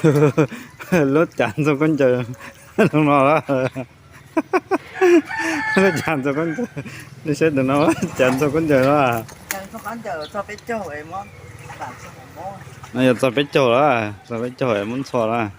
Lub cav ntxuag khaub ncaws no, lub cav ntxuag khaub ncaws, nej saib tus no, cav ntxuag khaub ncaws no. No yog txog peb caug lawm, txog peb caug lawm, muab ntxhua lawm.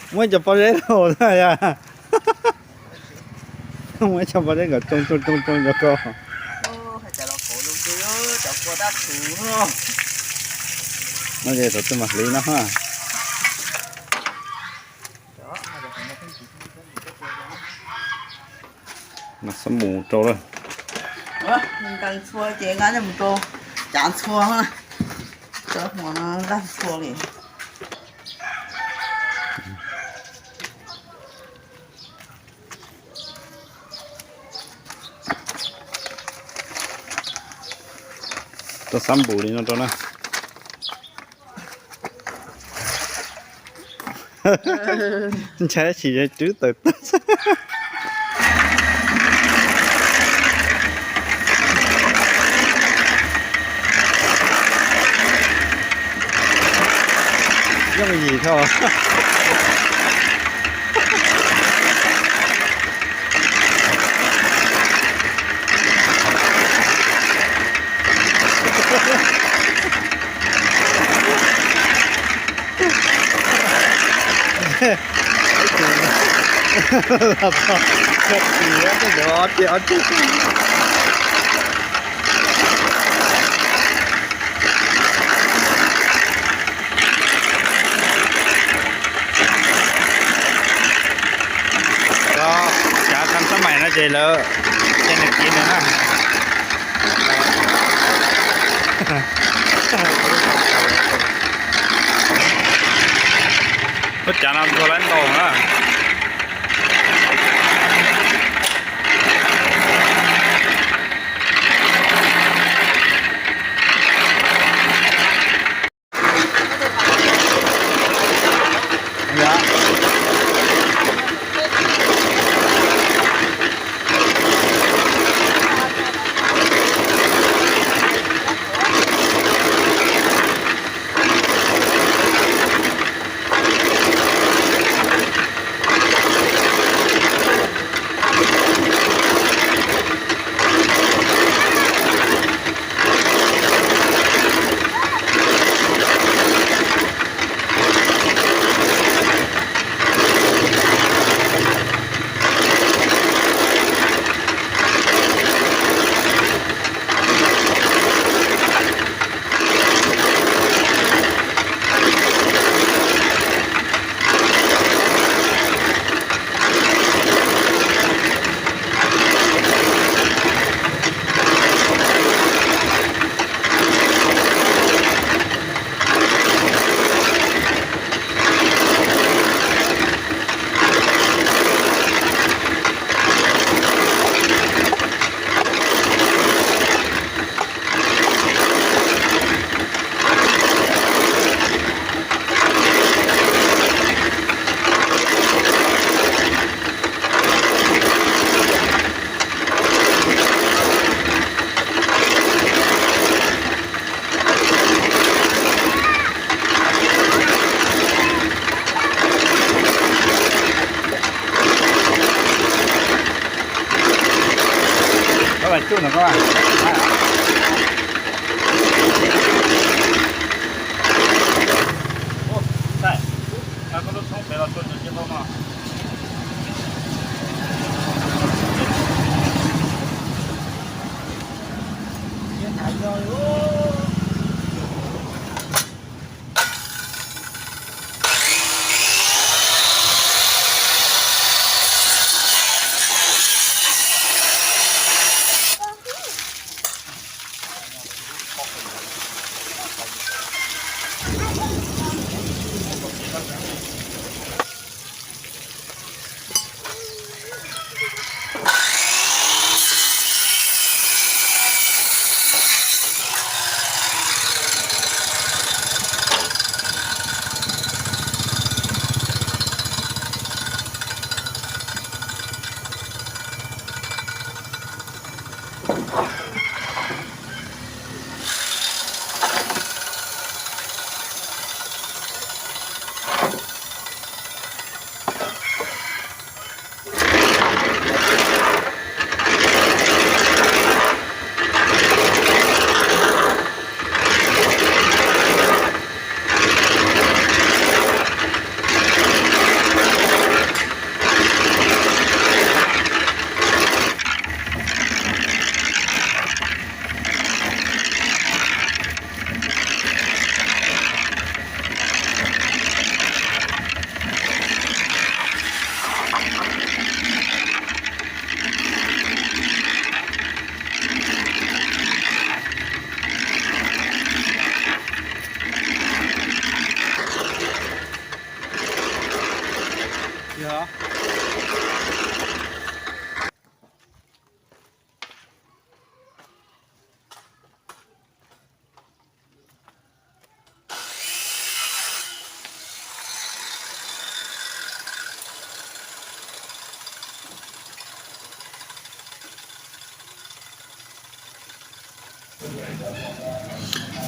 Muab cov pob zeb los na yog. Muab cov pob zeb kom tsoo tsoo tsoo tsoo cov ko. No ces thaum twg mam hliv no ha. Mas xab mus rau lawm. Ntxhua ces nqa mus rau cav ntxhua, cov hmo no nqa ntxhua li. Rau xab npum li no rau na. Ntshai tsis twb tawm tag. Yooj yim thiab. Cov cav kham xab mais no ces lawv ces nws kiv nws na. Lub cav no ntxhua lawm ntau na.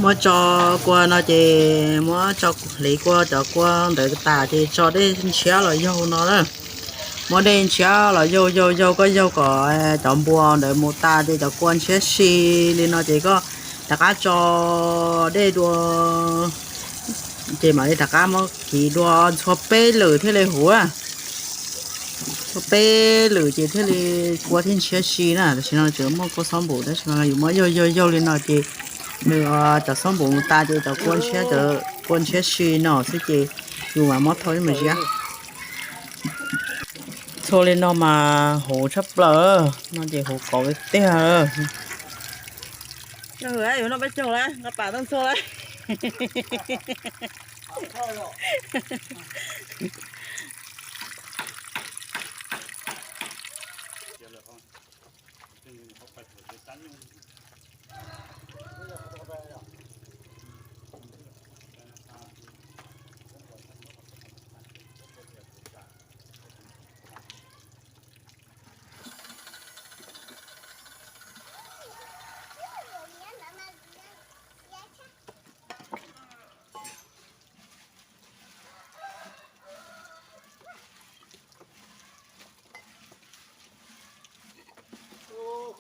Muab tso kua no ces muab tso hliv kua cov kua ntawd tas ces tso dej ntshiab los yaug no na. Muab dej ntshiab los yaug yaug yaug, koj yaug kom cov npua ntawd mus tas ces cov kua ntshiab si li no ces koj rov qab tso dej dua, ces mam li rov qab muab kiv dua ntxhua peb lwm thiaj li huv. Ntxhua peb lwm ces thiaj li kua thiaj ntshiab si na. Tam sim no tseem muaj kua xob npum tab sis mas yus muab yaug yaug yaug li no ces nws cov xob npum mus tas ces cov kua ntshiab, cov kua ntshiab si no xwb ces yus mam muab thau ib mus ziab. Txhua li no mas huv tshaj plaws, no ces huv kauv tiag tiag. Yuav noj peb caug lawm, nqa pam tau ntxhua lawm.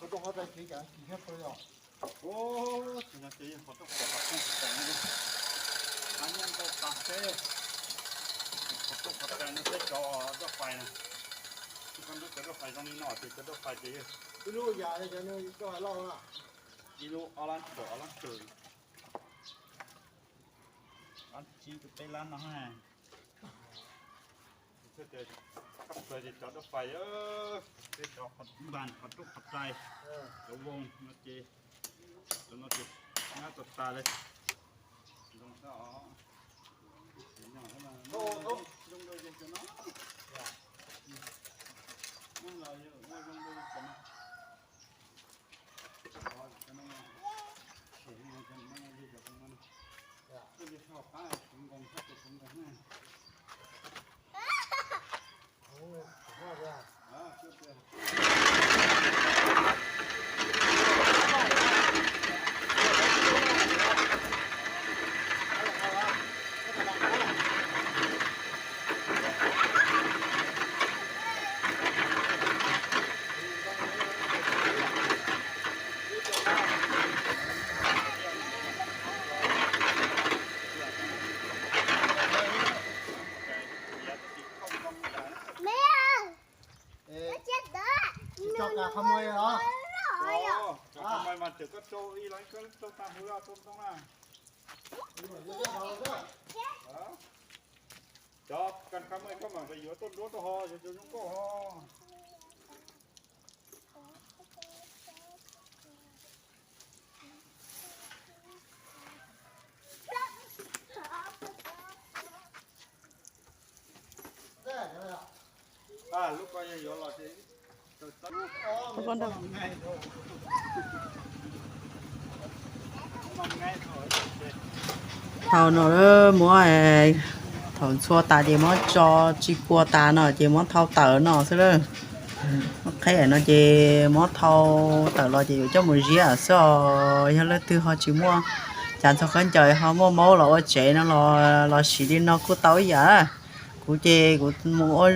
Qhov rooj qhov tais ces cas kim thiab pw os. Ub, tsis no ces yog qhov rooj qhov tais no, qhov rooj qhov tais no peb cov roj fais na. Tsis koj ntub cov roj fais zoo li no ces cov roj fais ces ib lub yam li cov roj fais loj na. Ib lub ob lab tawm, ob lab tawm, ob lab tsib rau peb lab no. Koj pawg ces cov roj fais, peb cov qhov npas, qhov rooj qhov tais, cov voos no ces, cov no ces nyab txog tas li. Zoo xwb os. Zoo dua yog cov no. Muab los yog ua zoo dua yog cov no. Cov qhov muag mas tseem koj rau ib lab koj rau tag huv laj rau ntoo na. Cov kas qhov muag koj mam yuav tuaj nruab rau ho, yuav cov zoo nkauj ho. Thaum no muab, thaum ntxhua tas ces muab tso tsis kua tas no ces muab thau tawm no xwb lawm. Muab qheb no ces muab thau tawm los ces yuav coj mus ziab xwb os. Yog leej twg ho tsis muaj cav ntxhua khaub ncaws ho muaj maub los ua tsev no los siv li no kuj tau ib yam. Kuv ces kuv mus ua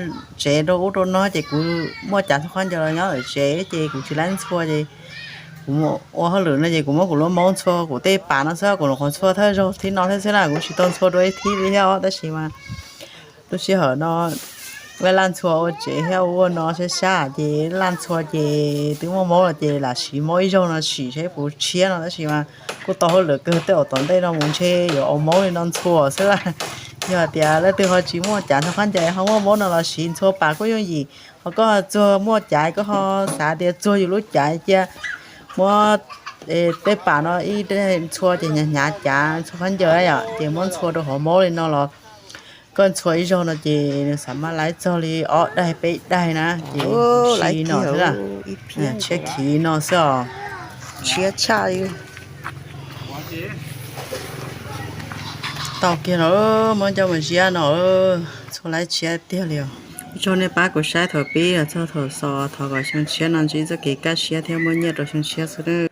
tsev rau ub rau no ces kuv muaj cav ntxhua khaub ncaws los nyob lawm tsev ces kuv tsis laib ntxhua ces kuv mus ua hauj lwm no ces kuv muab kuv lub maub ntxhua kuv tej pas no xwb, kuv nyuam qhuav ntxhua thawj zaug thib no thiab xwb na, kuv tsis tau ntxhua dua ib thib li thiab os. Tab sis mas lub sij hawm no laj ntxhua ua tsev thiab ua no sab sab ces laj ntxhua ces twb muaj maub los ces lam siv maub ib zaug no sim saib puas tshiab no tab sis mas kuj tau hauj lwm kawg, tej zaum tom ntej no mus ntshe yuav ua maub li no ntxhua xwb lawm. Yog tias leej twg ho tsis muaj cav ntxhua khaub ncaws ho muaj maub no los siv ntxhua pas kuj yooj yim. Ho koj txuag muaj cav koj ho xav tias txuag yus lub cav cia muab tej pas no ib daim ntxhua ces hnyav hnyav cav ntxhua khaub ncaws yom, ces muab ntxhua rau hauv maub li no los koj ntxhua ib zaug no ces nws xav maj laib txog li ob daig peb daig na ces si no xwb na. Tshiab khiv no xwb os. Tshiab tshaj li. Tau kiag los muab coj mus ziab no, txhua laib tshiab tiag li os. Ua tsaug nej pab kuv saib thaum pib los txog thaum xaus, thov kom xyoo tshiab no ntsib txoj kev kaj siab thiab muaj nyiaj rau xyoo tshiab xwb.